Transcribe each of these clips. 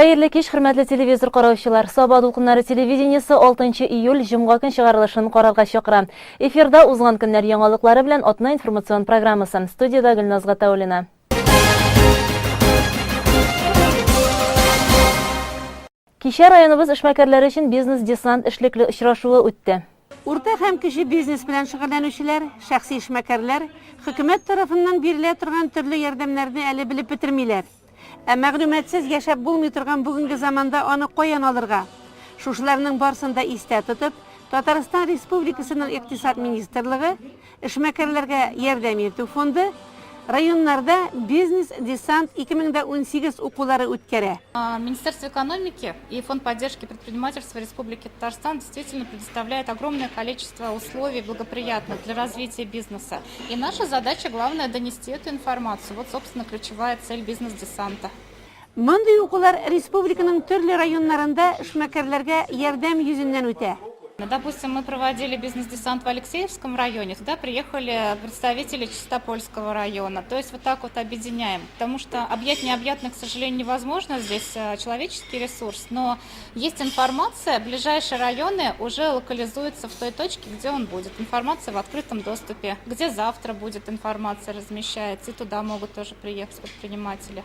Хәерле кич, хөрмәтле телевизор караучылар. Саба дулкыннары телевидениесе 6 июль җомга көн чыгарылышын карарга чакыра. Эфирда узган көннәр яңалыклары белән атна информацион программасы. Студиядә Гөлназ Гатауллина. Кичә районыбыз эшмәкәрләре өчен бизнес-десант эшлекле очрашуы үтте. Урта һәм кече бизнес белән шөгыльләнүчеләр, шәхси эшмәкәрләр хөкүмәт тарафыннан бирелә торган төрле ярдәмнәрне әле белеп бетермиләр. Ә мәгълүматсыз яшәп булмый торган бүгенге заманда аны каян алырга? Шушыларның барсын да истә тотып, Татарстан Республикасының Икътисад министрлыгы, Эшмәкәрләргә ярдәм итү фонды районнарда Бизнес-десант 2018 укулары үткәрә. Министерство экономики и Фонд поддержки предпринимательства Республики Татарстан действительно предоставляет огромное количество условий благоприятных для развития бизнеса. И наша задача главная донести эту информацию. Вот, собственно, ключевая цель бизнес-десанта. Мондый укулар республиканың төрле районнарында эшмәкәрләргә ярдәм йөзеннән үтә. Допустим, мы проводили бизнес-десант в Алексеевском районе, туда приехали представители Чистопольского района. То есть вот так вот объединяем, потому что объять необъятное, к сожалению, невозможно, здесь человеческий ресурс, но есть информация, ближайшие районы уже локализуются в той точке, где он будет. Информация в открытом доступе, где завтра будет информация размещается, и туда могут тоже приехать предприниматели.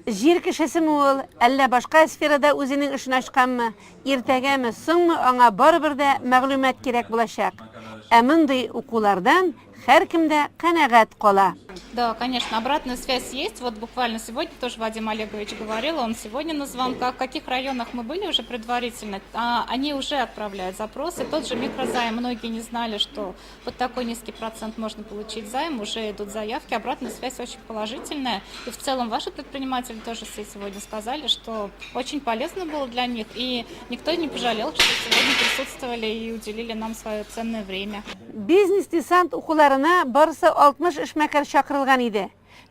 Җир кешесеме ул, әллә башка сферада үзенең эшен ачканмы, иртәгәме, соңмы аңа барыбер дә мәгълүмат кирәк булачак. Ә мондый укулардан һәркем дә канәгать кала. Да, конечно, обратная связь есть. Вот буквально сегодня тоже Вадим Олегович говорил, он сегодня на звонках, в каких районах мы были уже предварительно, они уже отправляют запросы. Тот же микрозайм, многие не знали, что под такой низкий процент можно получить займ, уже идут заявки, обратная связь очень положительная. И в целом ваши предприниматели тоже все сегодня сказали, что очень полезно было для них, и никто не пожалел, что сегодня присутствовали и уделили нам свое ценное время. Бизнес-десант укуларына барысы 60 эшмәкәр чакырылган иде.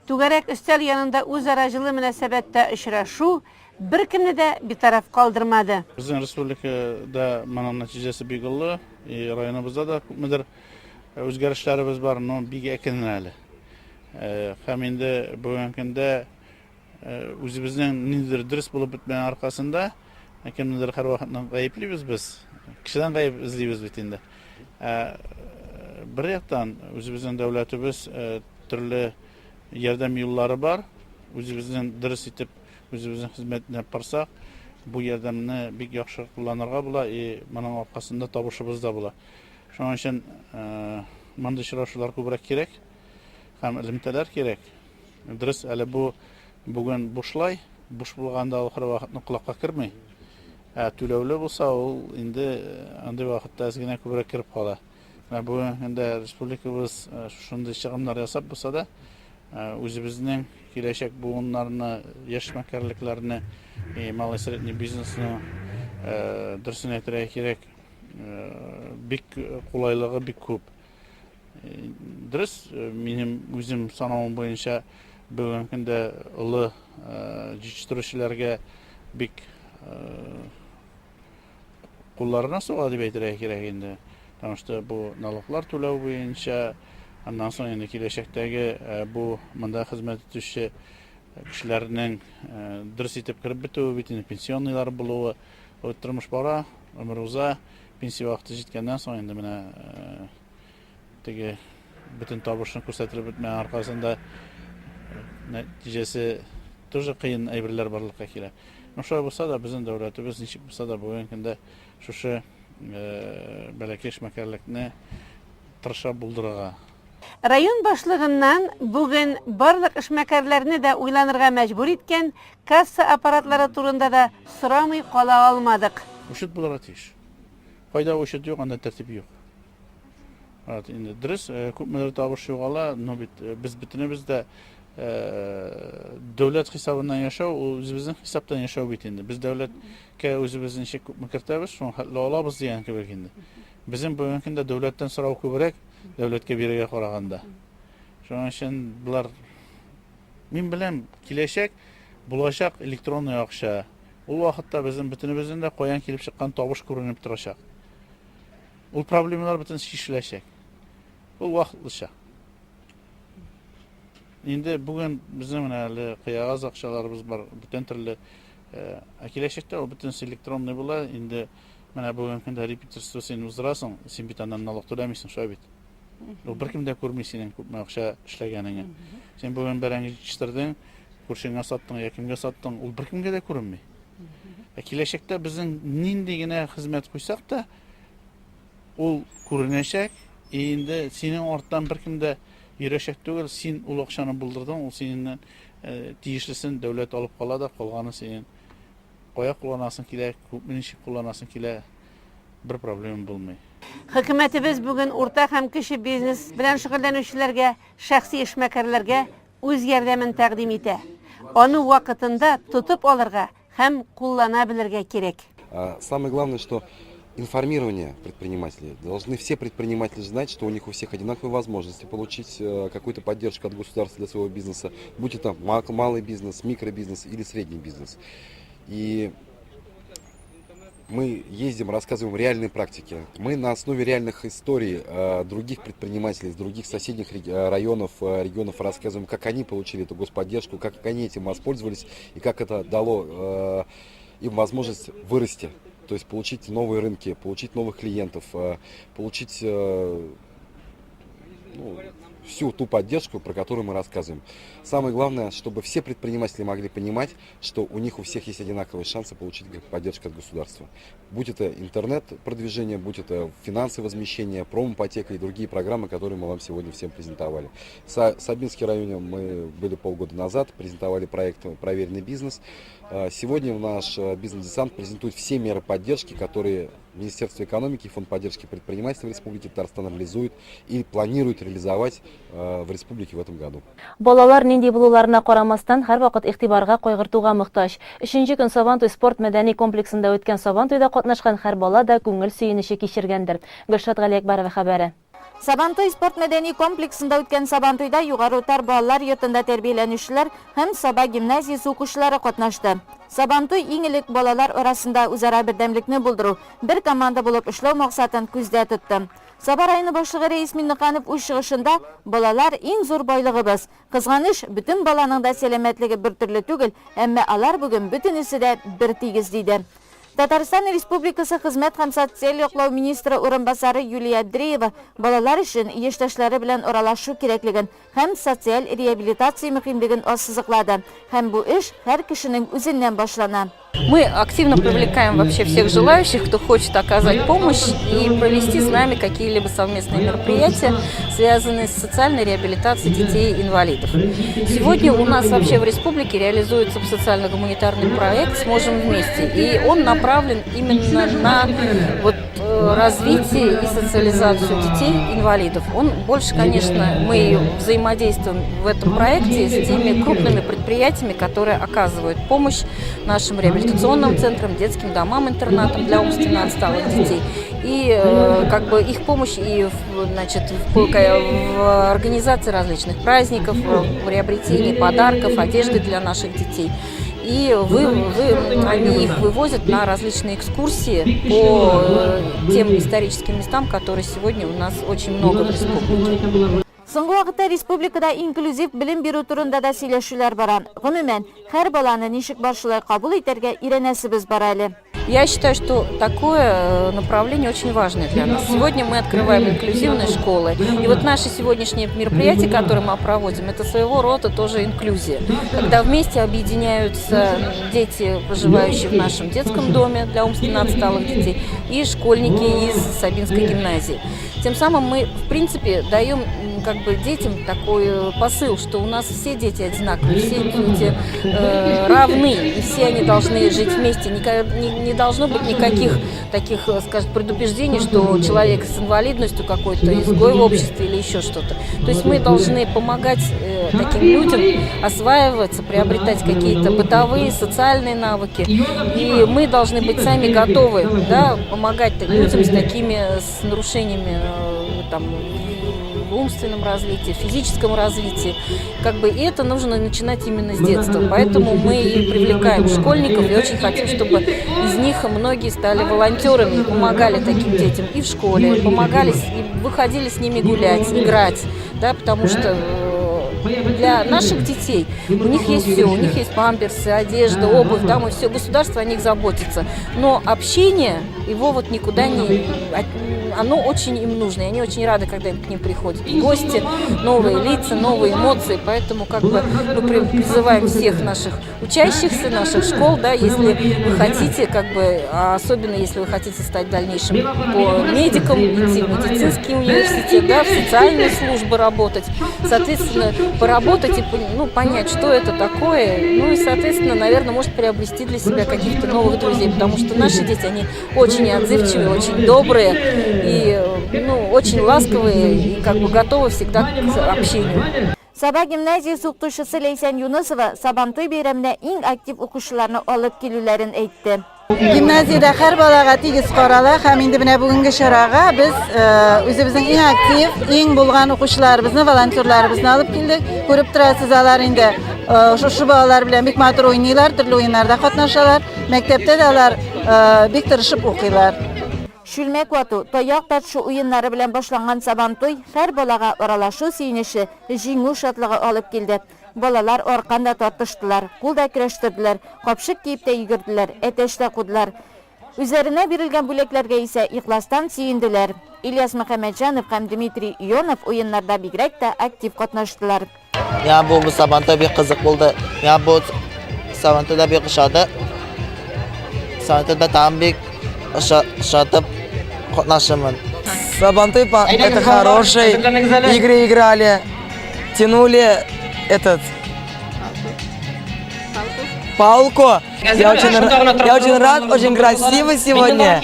Түгәрәк өстәл янында үзара җылы мөнәсәбәттә очрашу беркемне дә битараф калдырмады. Безнең республикада моның нәтиҗәсе бик олы. И районыбызда да күпмедер үзгәрешләребез бар, но бик әкрен әле. Һәм инде бүгенге көндә үзебезнең ниндидер дөрес булып бетмәгән аркасында кемнедер һәрвакытны гаеплибез без. Кешедән гаеп эзлибез бит инде. Ә бер яктан үзебезнең дәүләтебез төрле ярдәм юллары бар. Үзебезнең дөрес итеп үзебезнең хезмәтне барсак, бу ярдәмне бик яхшы кулланырга була и моның аркасында табышыбыз да була. Шуның өчен мондый очрашулар күбрәк кирәк һәм элемтәләр кирәк. Дөрес, әле бу бүген бушлай, буш булганда ул һәрвакытны колакка керми. Ә түләүле булса, ул инде андый вакытта әз генә күбрәк кереп кала. Менә бүгенге көндә республикабыз шушындый чыгымнар ясап булса да, үзебезнең киләчәк буыннарны, яшь эшмәкәрлекләрне, малый средний бизнесны дөресен әйтергә кирәк, бик кулайлыгы бик күп. Дөрес, минем үзем санавым буенча бүгенге көндә олы җитештерүчеләргә бик кулларына суга дип әйтергә кирәк инде. Потому что бу налоглар түләү буенча, аннан соң инде киләчәктәге бу монда хезмәт итүче кешеләрнең дөрес итеп кереп бетүе бит инде пенсионныйлар булуы. Вот тормыш бара, гомер уза, пенсия вакыты җиткәннән соң инде менә теге бөтен табышны күрсәтелеп бетмәгән аркасында нәтиҗәсе тоже кыен әйберләр барлыкка килә. Но шулай булса да, безнең дәүләтебез ничек булса да бүгенге көндә шушы бәләкәй эшмәкәрлекне тырыша булдырырга. Район башлыгыннан бүген барлык эшмәкәрләрне дә уйланырга мәҗбүр иткән касса аппаратлары турында да сорамый кала алмадык. Учет булырга тиеш. Кайда учет юк, анда тәртип юк. Вот, инде дөрес, күпмедер табыш югала, но бит без бөтенебез дә дәүләт хисабыннан яшәү, ул үзебезнең хисаптан яшәү бит инде. Без дәүләткә үзебез ничек күпме кертәбез, шуның хәтле алабыз дигән кебек инде. Безнең бүгенге көндә дәүләттән сорау күбрәк, дәүләткә бирергә караганда. Шуның өчен болар мин беләм, киләчәк булачак электронный акча. Ул вакытта безнең бөтенебезнең дә каян килеп чыккан табыш күренеп торачак. Ул проблемалар бөтен чишеләчәк. Ул вакытлыча. Инде бүген безнең менә әле кыягаз акчаларыбыз бар, бүтән төрле Ә киләчәктә ул бөтенесе электронный була. Инде менә бүгенге көндә репетиторство син уздырасың, син бит аннан налог түләмисең, шулай бит. Ул беркем дә күрми синең күпме акча эшләгәнеңне. Син бүген бәрәңге җитештердең, күршеңә саттың я кемгә саттың, ул беркемгә дә күренми. Ә киләчәктә безнең нинди генә хезмәт куйсак та, ул күренәчәк, и инде синең арттан беркем дә йөрәчәк түгел, син ул акчаны булдырдың, ул синнән тиешлесен дәүләт алып кала да, калганы синең кая кулланасың килә, күпме ничек кулланасың килә, бер проблема булмый. Хөкүмәтебез бүген урта һәм кече бизнес белән шөгыльләнүчеләргә, шәхси эшмәкәрләргә үз ярдәмен тәкъдим итә. Аны вакытында тотып алырга һәм куллана белергә кирәк. Самое главное, что информирование предпринимателей. Должны все предприниматели знать, что у них у всех одинаковые возможности получить какую-то поддержку от государства для своего бизнеса, будь это малый бизнес, микробизнес или средний бизнес. И мы ездим, рассказываем реальные практики. Мы на основе реальных историй других предпринимателей, из других соседних районов, регионов рассказываем, как они получили эту господдержку, как они этим воспользовались и как это дало им возможность вырасти, то есть получить новые рынки, получить новых клиентов, получить ну, всю ту поддержку, про которую мы рассказываем. Самое главное, чтобы все предприниматели могли понимать, что у них у всех есть одинаковые шансы получить поддержку от государства. Будь это интернет-продвижение, будь это финансовое возмещение, промипотека и другие программы, которые мы вам сегодня всем презентовали. В Сабинске районе мы были полгода назад, презентовали проект «Проверенный бизнес». Сегодня наш бизнес-десант презентует все меры поддержки, которые Министерство экономики и Фонд поддержки предпринимательства Республики Татарстан реализует и планирует реализовать в республике в этом году. Балалар нинди булуларына карамастан, һәрвакыт игътибарга, кайгыртуга мохтаҗ. Өченче көн Сабантуй спорт-мәдәни комплексында үткән Сабантуйда катнашкан һәр бала да күңел сөенече кичергәндер. Гөлшат Галиәкбәрова хәбәре. Сабантуй спорт-мәдәни комплексында үткән Сабантуйда Югары Утар балалар йортында тәрбияләнүчеләр һәм Саба гимназиясе укучылары катнашты. Сабантуй иң элек балалар арасында үзара бердәмлекне булдыру, бер команда булып эшләү максатын күздә тотты. Саба районы башлыгы Рәис Миннеканов үз чыгышында, Балалар, иң зур байлыгыбыз. Кызганыч, бөтен баланың да сәламәтлеге бертөрле түгел, әмма алар бүген бөтенесе дә бертигез, диде. Татарстан Республикасы Хезмәт һәм социаль яклау министры урынбасары Юлия Андреева балалар өчен яшьтәшләре белән аралашу кирәклеген һәм социаль реабилитация мөһимлеген ассызыклады. Һәм бу эш һәр кешенең үзеннән башлана. Мы активно привлекаем вообще всех желающих, кто хочет оказать помощь и провести с нами какие-либо совместные мероприятия, связанные с социальной реабилитацией детей-инвалидов. Сегодня у нас вообще в республике реализуется социально-гуманитарный проект «Сможем вместе», и он направлен именно на вот, развитие и социализацию детей-инвалидов. Он больше, конечно, мы взаимодействуем в этом проекте с теми крупными предприятиями, которые оказывают помощь нашим реабилитационным центрам, детским домам-интернатам для умственно отсталых детей. И как бы их помощь и значит, в организации различных праздников, в приобретении подарков, одежды для наших детей. И они их вывозят на различные экскурсии по тем историческим местам, которые сегодня у нас очень много в республике. Соңгы вакытта республикада инклюзив белем бирү турында да сөйләшүләр бара. Гомумән, һәр баланы ничек бар шулай кабул итәргә өйрәнәсебез бар әле. Я считаю, что такое направление очень важное для нас. Сегодня мы открываем инклюзивные школы. И вот наше сегодняшнее мероприятие, которое мы проводим, это своего рода тоже инклюзия. Когда вместе объединяются дети, проживающие в нашем детском доме для умственно отсталых детей, и школьники из Сабинской гимназии. Тем самым мы, в принципе, даем как бы детям такой посыл, что у нас все дети одинаковые, все дети равны, и все они должны жить вместе. Не должно быть никаких таких, скажем, предубеждений, что человек с инвалидностью какой-то, изгой в обществе или еще что-то. То есть мы должны помогать таким людям осваиваться, приобретать какие-то бытовые, социальные навыки. И мы должны быть сами готовы, да, помогать людям с такими, с нарушениями там, в умственном развитии, в физическом развитии. Как бы, и это нужно начинать именно с детства. Поэтому мы и привлекаем школьников и очень хотим, чтобы из них многие стали волонтерами, помогали таким детям и в школе, помогали, и выходили с ними гулять, играть, да, потому что Для наших детей у них есть все, у них есть памперсы, одежда, обувь, там и все, государство о них заботится. Но общение, его вот никуда не... Оно очень им нужно, и они очень рады, когда к ним приходят гости, новые лица, новые эмоции, поэтому как бы мы призываем всех наших учащихся, наших школ, да, если вы хотите, как бы, а особенно если вы хотите стать в дальнейшем по медикам, идти в медицинский университет, да, в социальную службу работать, соответственно, поработать и ну, понять, что это такое, ну и, соответственно, наверное, может приобрести для себя каких-то новых друзей, потому что наши дети, они очень отзывчивые, очень добрые и, ну, очень ласковые и как бы готовы всегда к общению. Саба гимназиясе укытучысы Ләйсән Юнысова Сабантуй бәйрәменә иң актив укучыларны алып килүләрен әйтте. Гимназиядә һәр балага тигез карала һәм инде менә бүгенге чарага без э, үзебезнең иң актив, иң булган укучыларыбызны, волонтерларыбызны алып килдек. Күреп торасыз, алар инде э, шушы балалар белән бик матур уйныйлар, төрле уеннарда катнашалар. Мәктәптә дә алар э, бик тырышып укыйлар. Чүлмәк вату, таяк тартышу уеннары белән башланган Сабантуй һәр балага аралашу сөенече, җиңү шатлыгы алып килде. Балалар аркан да тартыштылар, кул да көрәштерделәр, капчык киеп тә йөгерделәр, әтәч тә кудылар. Үзләренә бирелгән бүләкләргә исә ихластан сөенделәр. Ильяс Мөхәммәтҗанов һәм Дмитрий Ионов уеннарда бигрәк тә актив катнаштылар. Миңа бу Сабантуй бик кызык булды. Миңа бу Сабантуй да бик ошады. Сабантуйда тагын бик ошатып катнашырмын. Сабантуй это хороший. Игры играли, тянули этот палку. Я очень, я очень рад, очень красиво сегодня.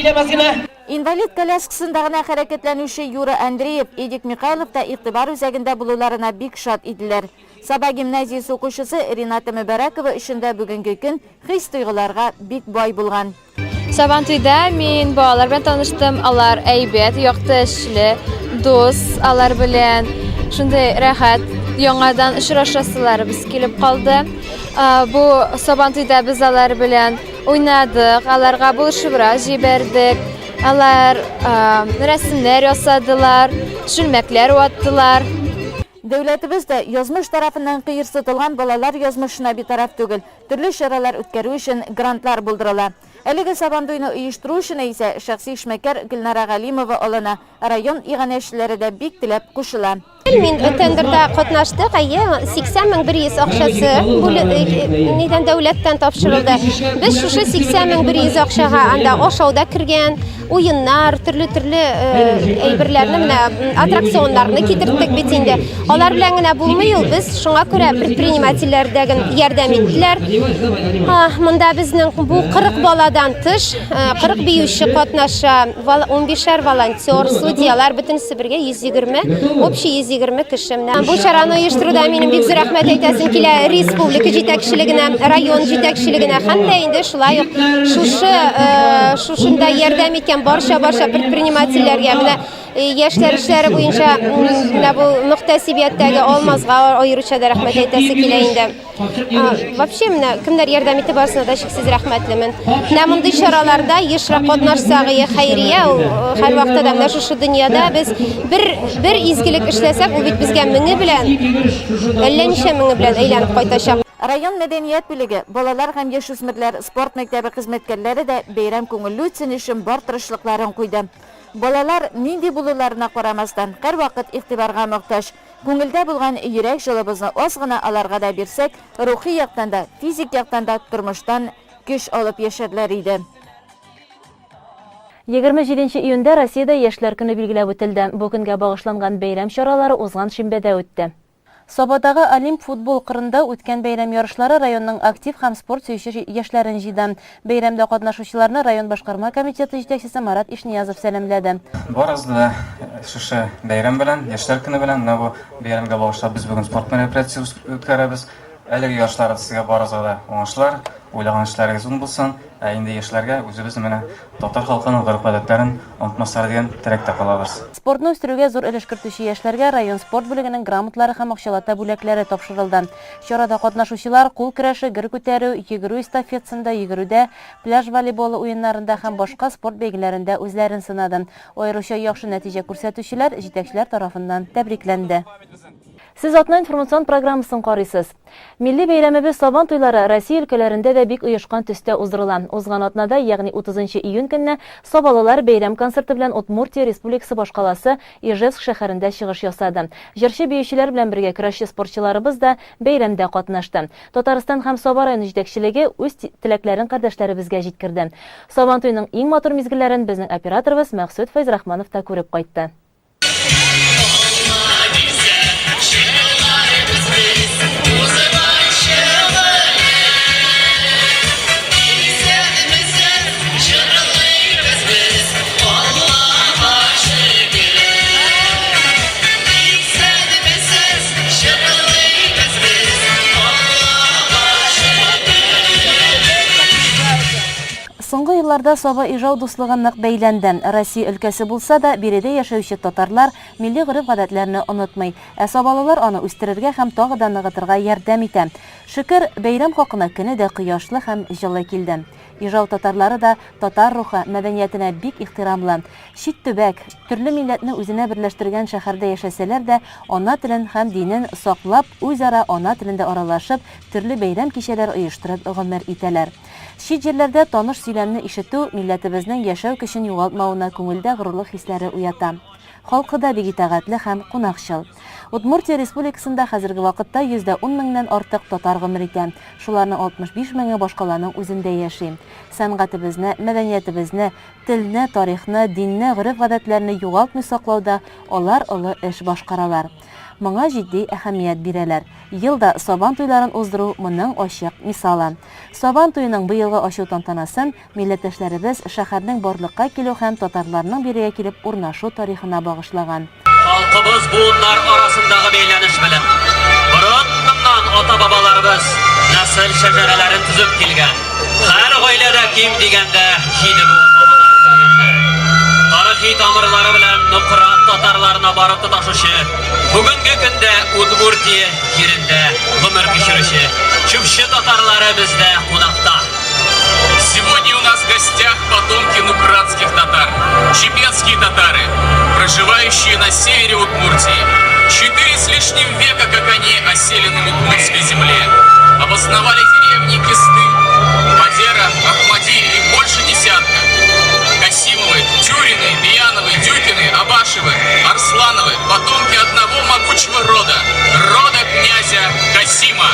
Инвалид коляскасында гына хәрәкәтләнүче Юра Андреев, Эдик Михайлов та игътибар үзәгендә булуларына бик шат иделәр. Саба гимназиясе укучысы Рената Мөбәрәкова өчен дә бүгенге көн хис-тойгыларга бик бай булган. Сабантуйда мин балалар белән таныштым. Алар әйбәт, якты эшле, дус, алар белән шундый рәхәт яңадан очрашасыларыбыз килеп калды. Бу Сабантуйда без алар белән уйнадык, аларга булышыбрак җибәрдек. Алар рәсемнәр ясадылар, чүлмәкләр ваттылар. Дәүләтебез дә язмыш тарафыннан кыерсытылган балалар язмышына битараф түгел. Төрле чаралар үткәрү өчен грантлар булдырыла. Әлеге Сабантуйны оештыру эшенә исә шәхси эшмәкәр Гөлнара Галимова алына, район иганәчеләре дә бик теләп кушыла. Мин тендерда катнаштык, әйе, 80 мең 100 акчасы нидән дәүләттән тапшырылды. Без шушы 80 мең 100 акчага анда ашау да кергән, уеннар, төрле-төрле әйберләрне, менә аттракционнарны китерттек бит инде. Алар белән генә булмый ул, без шуңа күрә предпринимательләр дә ярдәм иттеләр. Монда безнең бу 40 баладан тыш 40 биюче катнаша, 15-әр волонтер, судьялар, бөтенесе бергә 120, общий 120 кеше. Менә бу чараны оештыруда минем бик зур рәхмәт әйтәсем килә республика җитәкчелегенә, район җитәкчелегенә һәм дә инде шулай ук шушы шушында ярдәм иткән барча-барча предпринимательләргә. Менә яшьләр эшләре буенча менә бу мөхтәсибияттәге Алмазга аеруча да рәхмәт әйтәсе килә инде. Вообще менә кемнәр ярдәм итте, барысына да чиксез рәхмәтлемен. Менә мондый чараларда ешрак катнашсак, хәйрия ул һәрвакытта да менә шушы дөньяда без бер бер изгелек эшләсәк, ул бит безгә меңе белән, әллә ничә меңе белән әйләнеп кайтачак. Район мәдәният бүлеге, балалар һәм яшүсмерләр спорт мәктәбе хезмәткәрләре дә бәйрәм күңелле үтсен өчен бар тырышлыкларын куйды. Балалар, нинди булуларына карамастан, һәрвакыт игътибарга мохтаҗ. Күңелдә булган йөрәк җылыбызны аз гына аларга да бирсәк, рухи яктан да, физик яктан да тормыштан көч алып яшәрләр иде. 27 июньдә Россиядә Яшьләр көне билгеләп үтелде. Бу көнгә багышланган бәйрәм чаралары узган шимбәдә үтте. Сабадагы Олимп футбол кырында үткән бәйрәм ярышлары районның актив һәм спорт сөюче яшьләрен җыйды. Бәйрәмдә катнашучыларны район башкарма комитеты җитәкчесе Марат Ишниязов сәламләде. Барыгызны да шушы бәйрәм белән, Яшьләр көне белән, менә бу бәйрәмгә багышлап без бүген спорт мероприятиесе үткәрәбез. Әлеге ярышларда сезгә барыгызга да уңышлар, уйлаган эшләрегез уң булсын. Ә инде яшьләргә үзебез менә татар халкының гореф-гадәтләрен онытмаслар дигән теләктә калабыз. Спортны үстерүгә зур өлеш кертүче яшьләргә район спорт бүлегенең грамоталары һәм акчалата бүләкләре тапшырылды. Чарада катнашучылар кул көрәше, гер күтәрү, йөгерү эстафетасында, йөгерүдә, пляж волейболы уеннарында һәм башка спорт бәйгеләрендә үзләрен сынады. Аеруча яхшы нәтиҗә күрсәтүчеләр җитәкчеләр тарафыннан тәбрикләнде. Сез атна информацион программасын карыйсыз. Милли бәйрәмебез Сабан туйлары Россия өлкәләрендә дә бик оешкан төстә уздырыла. Узган атнада, ягъни 30 июнь көнне сабалылар бәйрәм концерты белән Удмуртия Республикасы башкаласы Ижевск шәһәрендә чыгыш ясады. Җырчы-биючеләр белән бергә көрәшче спортчыларыбыз да бәйрәмдә катнашты. Татарстан һәм Саба районы җитәкчелеге үз теләкләрен кардәшләребезгә җиткерде. Сабан туеның иң матур мизгелләрен безнең операторыбыз Мәкъсүт Фәйзрахманов та күреп кайтты. Соңгы елларда Саба-Ижау дуслыгы нык бәйләнде. Россия өлкәсе булса да, биредә яшәүче татарлар милли гореф-гадәтләрне онытмый. Ә сабалылар аны үстерергә һәм тагы да ныгытырга ярдәм итә. Шөкер, бәйрәм хакына көне дә кояшлы һәм җылы килде. Ижау татарлары да татар рухы, мәдәниятенә бик ихтирамлы. Чит төбәк, төрле милләтне үзенә берләштергән шәһәрдә яшәсәләр дә, ана телен һәм динен саклап, үзара ана телендә аралашып, төрле бәйрәм-кичәләр оештырып гомер итәләр. Чит җирләрдә таныш сөйләмне ишетү милләтебезнең яшәү көчен югалтмавына күңелдә горурлык хисләре уята. Халкы да бик итагатьле һәм кунакчыл. Удмуртия Республикасында хәзерге вакытта 110 меңнән артык татар гомер итә. Шуларның 65 меңе башкаланың үзендә яши. Сәнгатебезне, мәдәниятебезне, телне, тарихны, динне, гореф-гадәтләрне югалтмый саклауда алар олы эш башкаралар. Моңа җитди әһәмият бирәләр. Ел да Сабан туйларын уздыру моның ачык мисалы. Сабан туеның быелгы ачу тантанасын милләттәшләребез шәһәрнең барлыкка килү һәм татарларның бирегә килеп урнашу тарихына багышлаган. Халкыбыз буыннар арасындагы бәйләнеш белән борын-борыннан ата-бабаларыбыз нәсел шәҗәрәләрен төзеп килгән. Һәр гаиләдә ким дигәндә җиде буын бабаларын белгәннәр. Тарихи тамырлары белән Нократ татарларына барып тоташучы, бүгенге көндә Удмуртия җирендә гомер кичерүче Чүпче татарлары бездә кунакта. Сегодня у нас в гостях потомки нукратских татар, чепецкие татары, проживающие на севере Удмуртии. Четыре с лишним века, как они осели на удмуртской земле, обосновали деревни Кисты, Мадера, Ахмади и больше десятка. Касимовы, Тюрины, Бияновы, Дюкины, Абашевы, Арслановы, потомки одного могучего рода, рода князя Касима.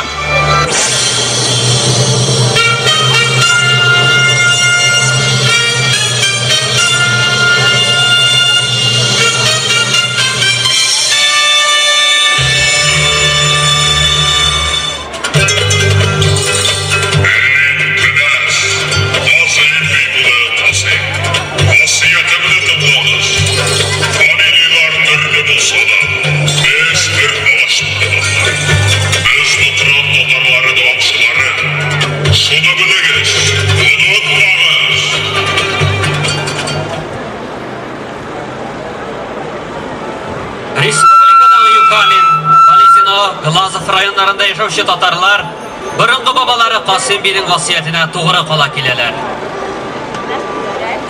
Республикадагы Юкамин, Балезино, Глазов районнарында яшәүче татарлар борынгы бабалары Касыйм бинең васыятенә тугры кала киләләр.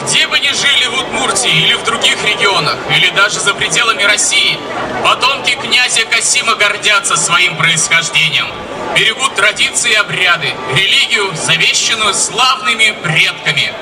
Где бы ни жили в Удмуртии или в других регионах, или даже за пределами России, потомки князя Касима гордятся своим происхождением, берегут традиции и обряды, религию, завещанную славными предками.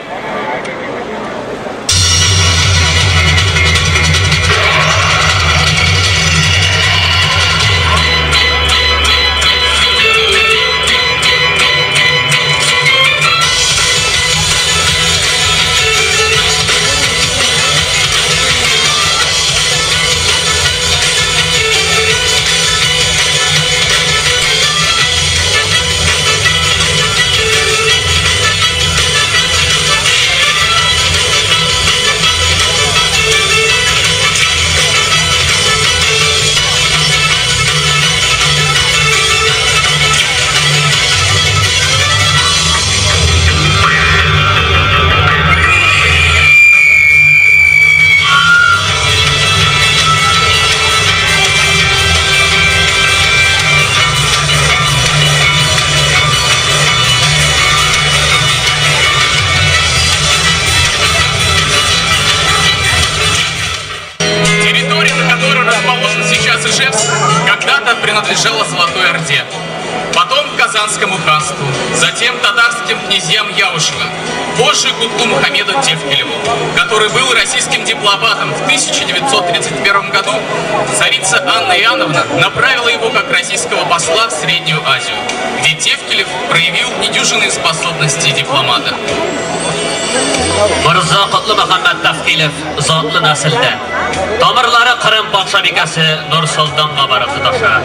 Орде, потом к Казанскому ханству, затем татарским князьям Яушевым, позже Кутлу Мухаммеду Тевкелеву, который был российским дипломатом. В 1931 году царица Анна Иоанновна направила его как российского посла в Среднюю Азию, где Тевкелев проявил недюжинные способности дипломата. Морза Котлы-Мөхәммәт Тәфкилев затлы нәселдә. Тамырлары Кырым патшабикәсе Нур-Солтанга барып тоташа.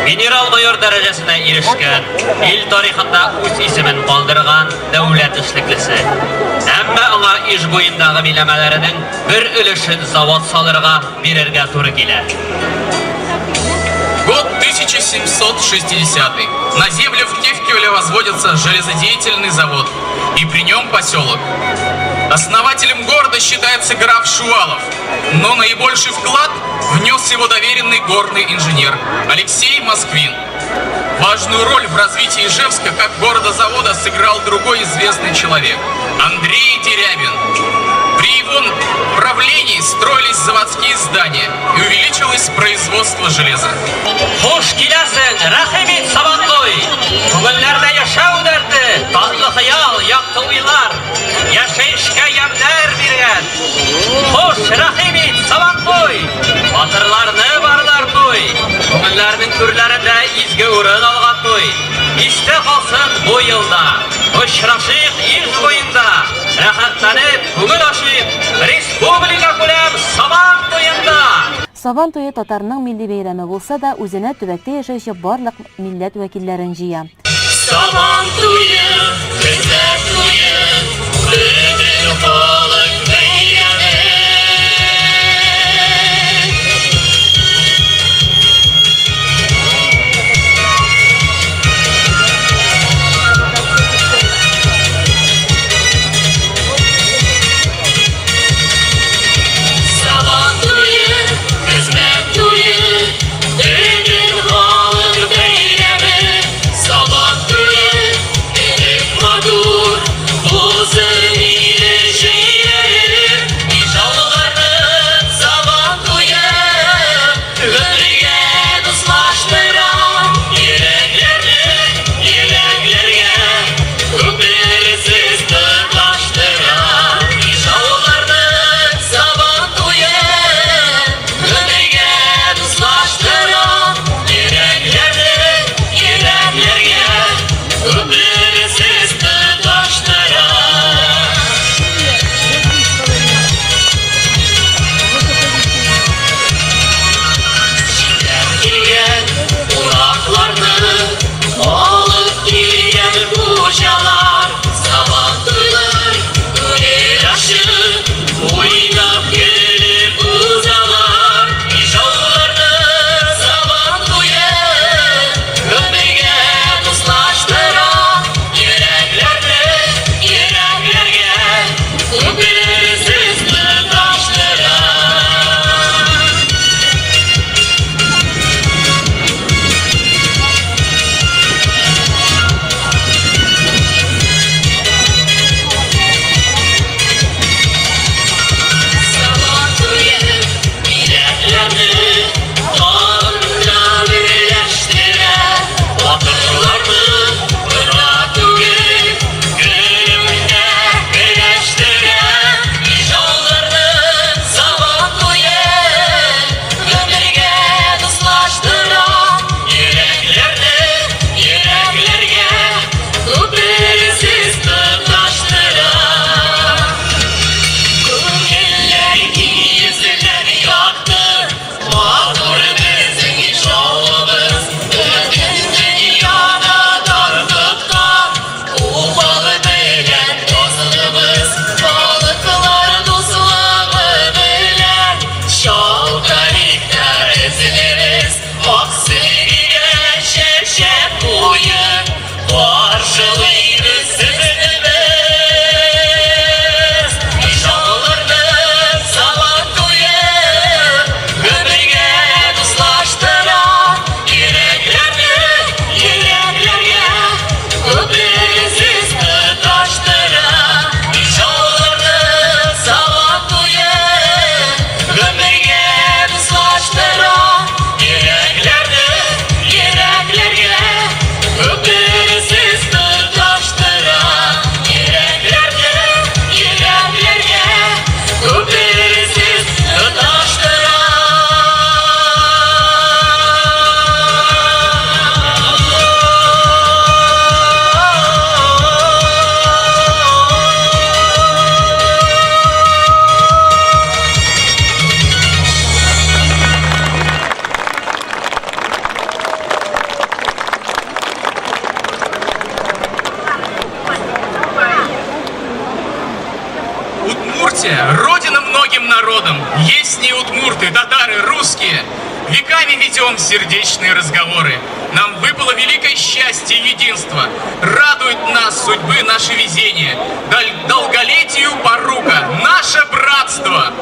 Генерал-майор дәрәҗәсенә ирешкән, ил тарихында үз исемен калдырган дәүләт эшлеклесе. Әмма аңа Иж буендагы биләмәләренең бер өлешен завод салырга бирергә туры килә. Год 1760. На землю в Тевкеле возводится железодеятельный завод, и при нем поселок. Основателем города считается граф Шувалов, но наибольший вклад внес его доверенный горный инженер Алексей Москвин. Важную роль в развитии Ижевска как города-завода сыграл другой известный человек – Андрей Дерябин. При его правлении строились заводские здания и увеличилось производство железа. Хуш киләсең, рәхим ит, Сабантуй! Күңелләрдә яшәү дәрте, татлы хыял, якты уйлар, яшәешкә ямьнәр биргән. Хуш, рәхим ит, Сабантуй! Батырларны барлар туй, күңелләрнең түрләрендә изге урын алган туй. Истә калсын бу елда, очрашыйк Иж буенда, рәхәтләнеп, күңел ачыйк, республика күләм Сабан туенда! Сабан туе татарның милли бәйрәме булса да, үзенә төбәктә яшәүче барлык милләт вәкилләрен җыя. Сабан туе, хезмәт туе, бөтен халык бәйрәме. Сабан туе, хезмәт туе, бөтен халык бәйрәме. Сабан туе, элек матур, булсын иде җәйләре. Удмуртия – родина многим народам. Есть не удмурты, татары, русские. Веками ведем сердечные разговоры. Нам выпало великое счастье и единство. Радует нас судьбы наше везение. Долголетию порука, наше братство.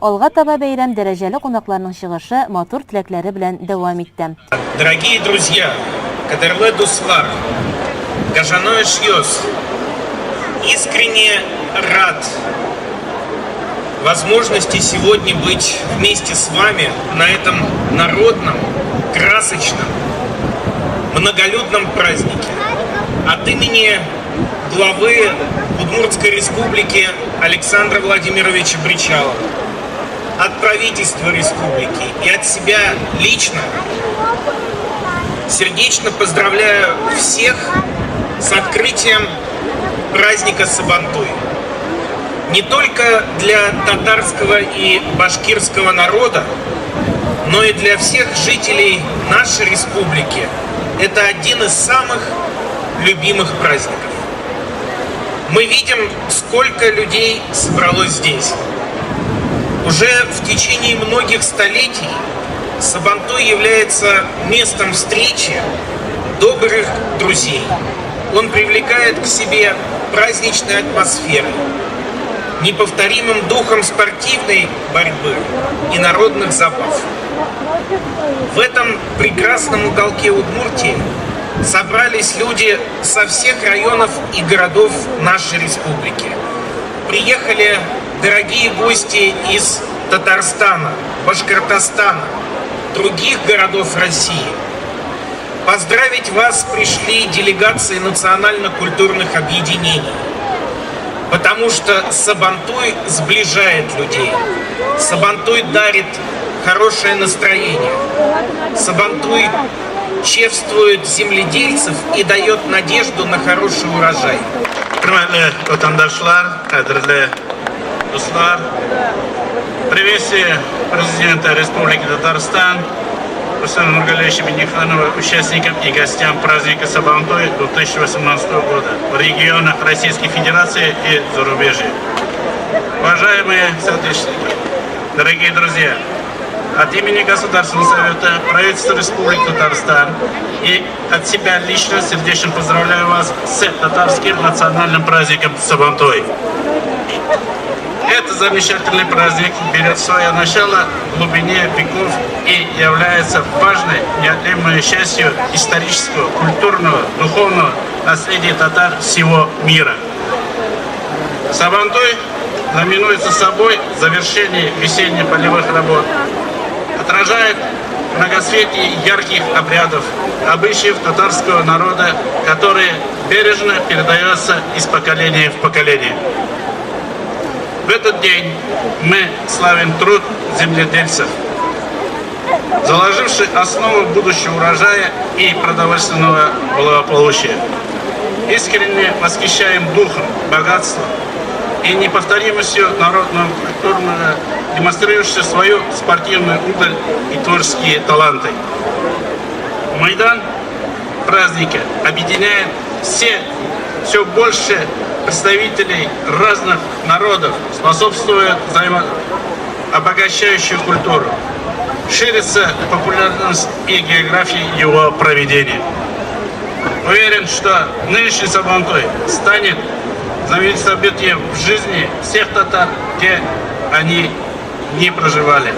Алга таба бәйрәм дәрәҗәле кунакларның чыгышы, матур теләкләре белән дәвам итте. Дорогие друзья, кадерле дуслар, Гажаноеш Йос, искренне рад возможности сегодня быть вместе с вами на этом народном, красочном, многолюдном празднике. От имени главы Удмуртской республики Александра Владимировича Бречалова, от правительства республики и от себя лично сердечно поздравляю всех с открытием праздника Сабантуй. Не только для татарского и башкирского народа, но и для всех жителей нашей республики это один из самых любимых праздников. Мы видим, сколько людей собралось здесь. Уже в течение многих столетий Сабантуй является местом встречи добрых друзей. Он привлекает к себе праздничной атмосферой, неповторимым духом спортивной борьбы и народных забав. В этом прекрасном уголке Удмуртии собрались люди со всех районов и городов нашей республики. Приехали дорогие гости из Татарстана, Башкортостана, других городов России. Поздравить вас пришли делегации национально-культурных объединений, потому что Сабантуй сближает людей. Сабантуй дарит хорошее настроение. Сабантуй чествует земледельцев и дает надежду на хороший урожай. Хөрмәтле ватандашлар, кадерле дуслар, приветствие президента Республики Татарстан Рустама Нургалиевича Минниханова участникам и гостям праздника Сабантуй 2018 года в регионах Российской Федерации и зарубежья. Уважаемые соотечественники, дорогие друзья, от имени Государственного Совета правительства Республики Татарстан и от себя лично сердечно поздравляю вас с татарским национальным праздником Сабантуй. Этот замечательный праздник берет свое начало в глубине веков и является важной, неотъемлемой частью исторического, культурного, духовного наследия татар всего мира. Сабантуй знаменуется собой завершение весенних полевых работ, отражает многоцветие ярких обрядов, обычаев татарского народа, которые бережно передаются из поколения в поколение. В этот день мы славим труд земледельцев, заложивших основу будущего урожая и продовольственного благополучия. Искренне восхищаем духом, богатством и неповторимостью народного культурного, демонстрирующего свою спортивную удаль и творческие таланты. Майдан праздника объединяет все, все больше представителей разных народов, способствует взаимообогащающую культуру. Ширится популярность и география его проведения. Уверен, что нынешний Сабантуй станет знаменитым событием в жизни всех татар, где они не проживали.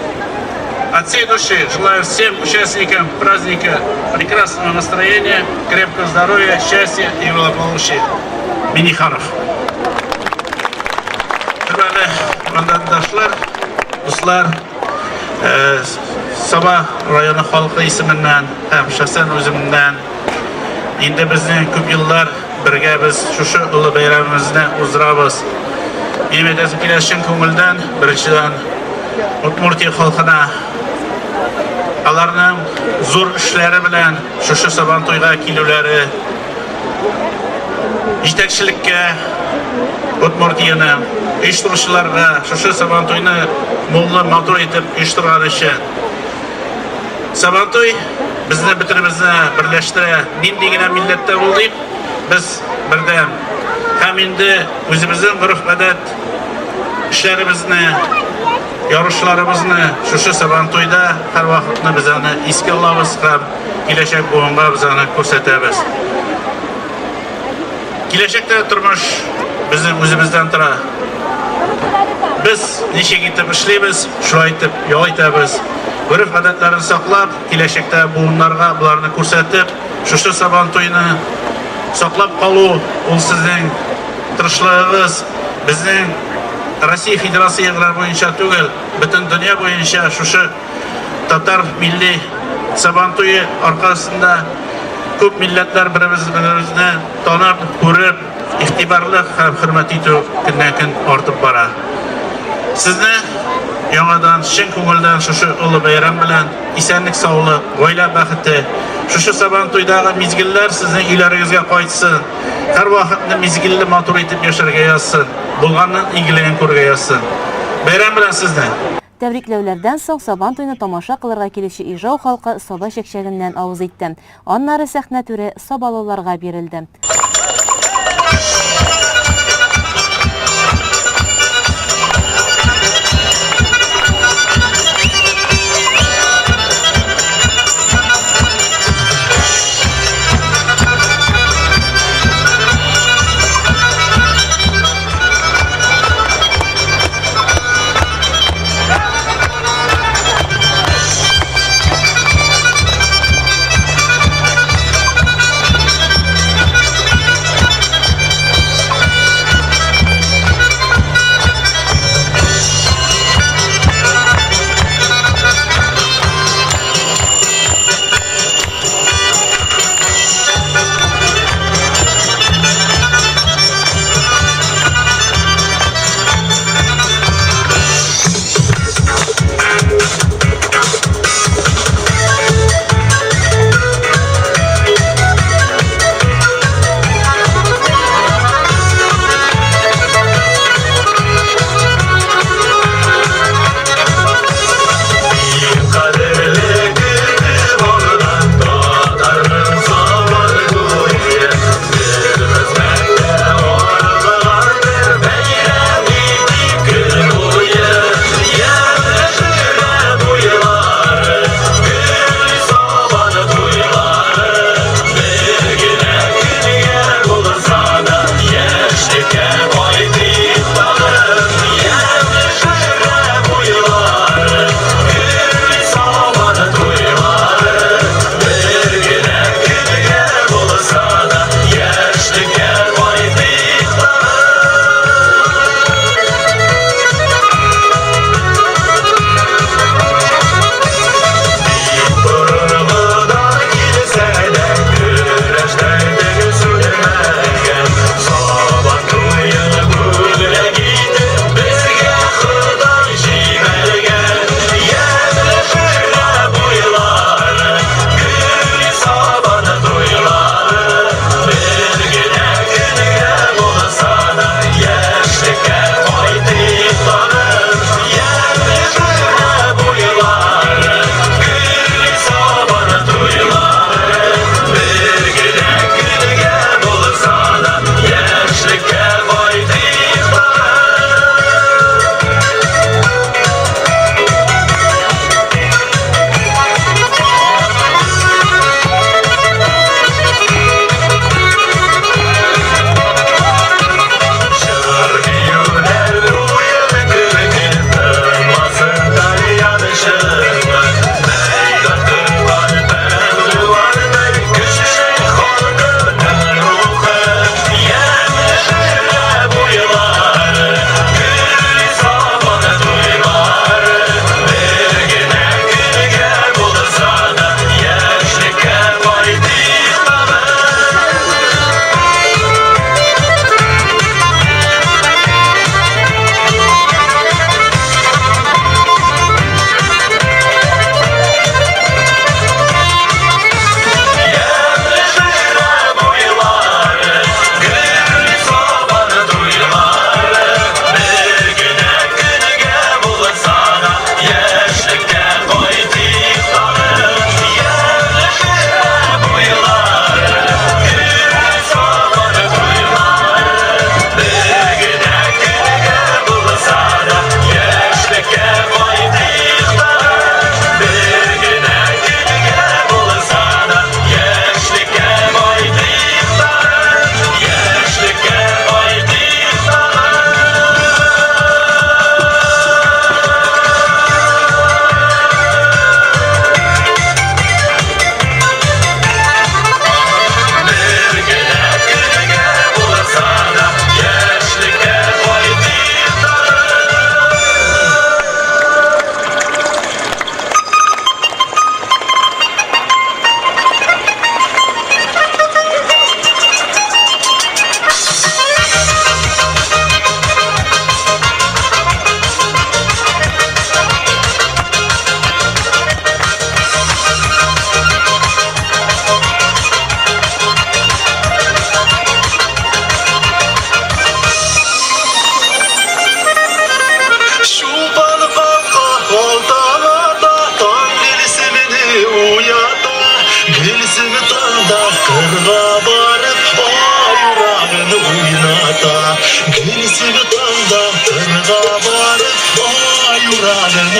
От всей души желаю всем участникам праздника прекрасного настроения, крепкого здоровья, счастья и благополучия. Миниханов. Хөрмәтле ватандашлар, дуслар, э, Саба районы халкы исеменнән һәм шәхсән үземнән инде безнең күп еллар бергә без шушы олы бәйрәмебезне уздырабыз. Минем әйтәсем килә чын күңелдән, беренчедән, Удмуртия халкына аларның зур эшләре белән шушы Сабантуйга килүләре, җитәкчелеккә Удмуртиянең оештыручыларга шушы Сабантуйны муллы, матур итеп оештырган өчен. Сабантуй безне бөтенебезне берләштерә. Нинди генә милләттә булдык, без бердәм. Һәм инде үзебезнең гореф-гадәт эшләребезне, ярышларыбызны шушы Сабантуйда һәрвакытны без аны искә алабыз һәм киләчәк буынга без аны күрсәтәбез. Киләчәктә тормыш безнең үзебездән тора. Без ничек итеп эшлибез, шулай итеп ял итәбез. Гореф-гадәтләрен саклап, киләчәктә буыннарга боларны күрсәтеп, шушы Сабан туйны саклап калу, ул сезнең тырышлыгыгыз, безнең Россия Федерация гына буенча түгел, бөтен дөнья буенча шушы татар милли Сабан туе аркасында. Күп милләтләр беребез-беребезне танып, күреп, игътибарлы һәм хөрмәт итү көннән-көн артып бара. Сезне яңадан чын күңелдән шушы олы бәйрәм белән исәнлек-саулык, гаилә бәхете, шушы Сабантуйдагы мизгелләр сезнең өйләрегезгә кайтсын, һәрвакытны мизгелле матур итеп яшәргә язсын, булганның игелеген күрергә язсын. Бәйрәм белән сезне! Тәбрикләүләрдән соң Сабантуйны тамаша кылырга килүче Ижау халкы Саба чәкчәгеннән авыз итте. Аннары сәхнә түре сабалыларга бирелде.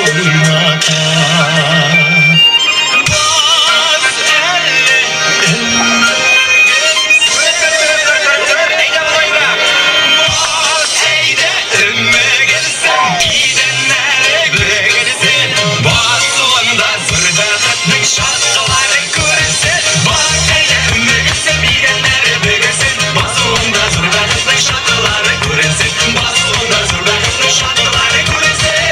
уйната. Бас әле, Бас әйдә, өммегелсен, идәннәре бөгелсен. Басуында зур бәхетнең чаткылары күренсен. Бас әйдә, өммегелсен, идәннәре бөгелсен. Басуында зур бәхетнең чаткылары күренсен. Басуында зур бәхетнең чаткылары күренсен.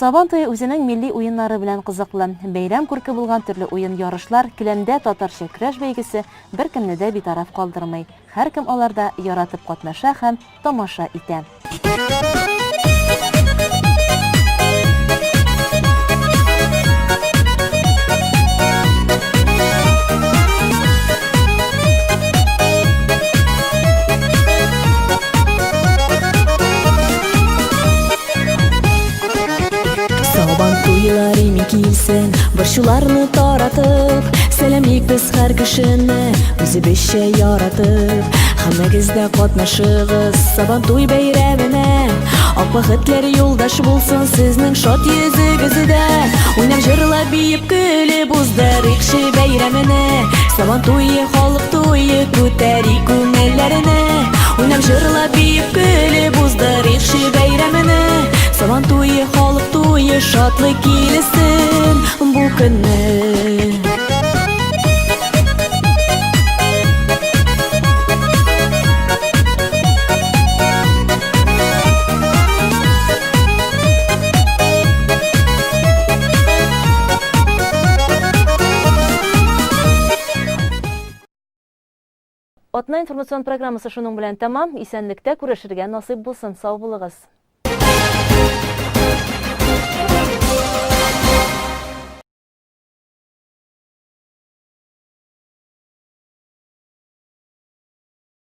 Сабан туе үзенең милли уеннары белән кызыклы. Бәйрәм күрке булган төрле уен-ярышлар, келәмдә татарча көрәш бәйгесе беркемне дә битараф калдырмый. Һәркем аларда яратып катнаша һәм тамаша итә. Сабан туйлар имин килсен, борчуларны таратып, Сәламлик без һәр кешене, үзебезчә яратып. Һәммәгез дә катнашыгыз Сабан туй бәйрәменә. Ак бәхетләр юлдаш булсын сезнең шат йөзегездә. Уйнап, җырлап, биеп, көлеп уздырыйкчы бәйрәмене. Сабан туе, халык туе, күтәрик күңелләрне. Уйнап, җырлап, биеп, көлеп уздырыйкчы бәйрәмене. Сабан туе, халык туе, шатлык килсен бу көнне. Атна информацион программасы шуның белән тәмам. Исәнлектә күрешергә насыйп булсын. Сау булыгыз.